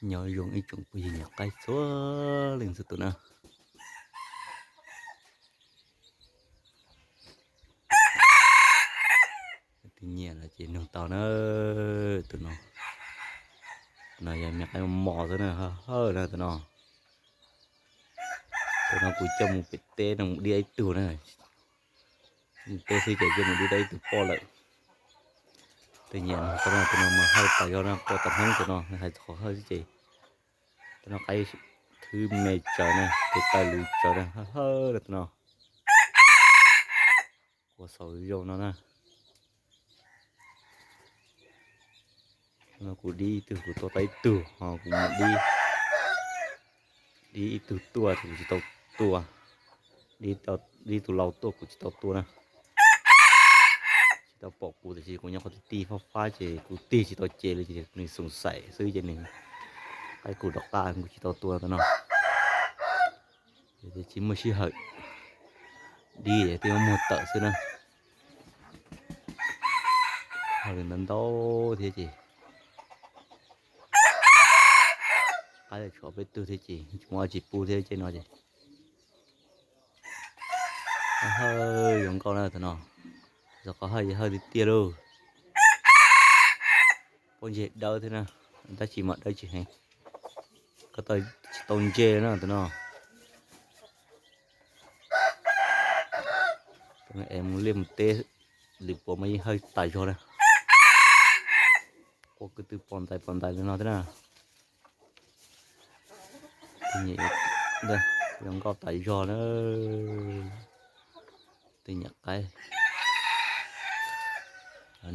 Nyob zoo ib tsoom phooj ywg niam qaib txhua leej txhua tus na. Tus nyiam no ces nug tau na, tus no. Tus no yog me qaib mos mos xwb na, hawj hawj na tus no. Tus no kuv coj mus pem teb no mus dib ib tug na. Mus teb xwb ces coj mus dib tau ib tug poj lawm. Tus nyiam no, tus no mas hawj tas zog na, poj tas hmoob tus no, hais txog qhov hawj xwb ces tus no qaib thwb me tsawv na, tes taw luv tsawv na, hawj hawj na tus no. Kua xaus zoo no na. No kuv dib ib tug kuv tua tau ib tug, ho kuv mus dib, dib ib tug tuaj kuv tsis tau tua, dib tus lau tuaj kuv tsis tau tua na. Tsis tau pom kuv tiam sis kuv nyob qhov ti ti fab fab ces kuv tig tsis tau ces li ces nws xoom xaim xwb ces nws, qaib kuv rov qab kuv tsis tau tua tus no. Tsis muaj sij hawm, dib twb muag tawm xwb na. Ho li ntawd ntau thiab ces qaib tshuav peb tug thiab ces tsis muaj dab tsi pub thiab ces no ces hawj zoo nkauj na tus no. Yog qhov hawj yog hawj tiag tiag lauj. Pob ntseg dawb thiab na, tab sis mas dawb tsis heev, ko taw tsis tau ntse na tus no. Es mus liaj mus teb lwm puas mas yeej hawj tas zog na. Quaj kwv tw pos ntais pos ntais li no thiab na. Tus nyiam zoo nkauj tas zog na. Tus nyiam qaib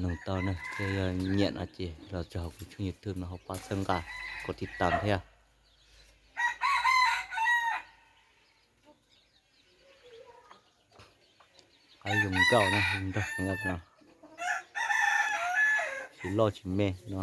nug tau na, yog nyiam no ces los txog kuv tshooj YouTube no ho pab txhawb nqa, kov tiv tam thiab. Qaib zoo nkauj na, zoo nraug no, tsis loj tsis me no.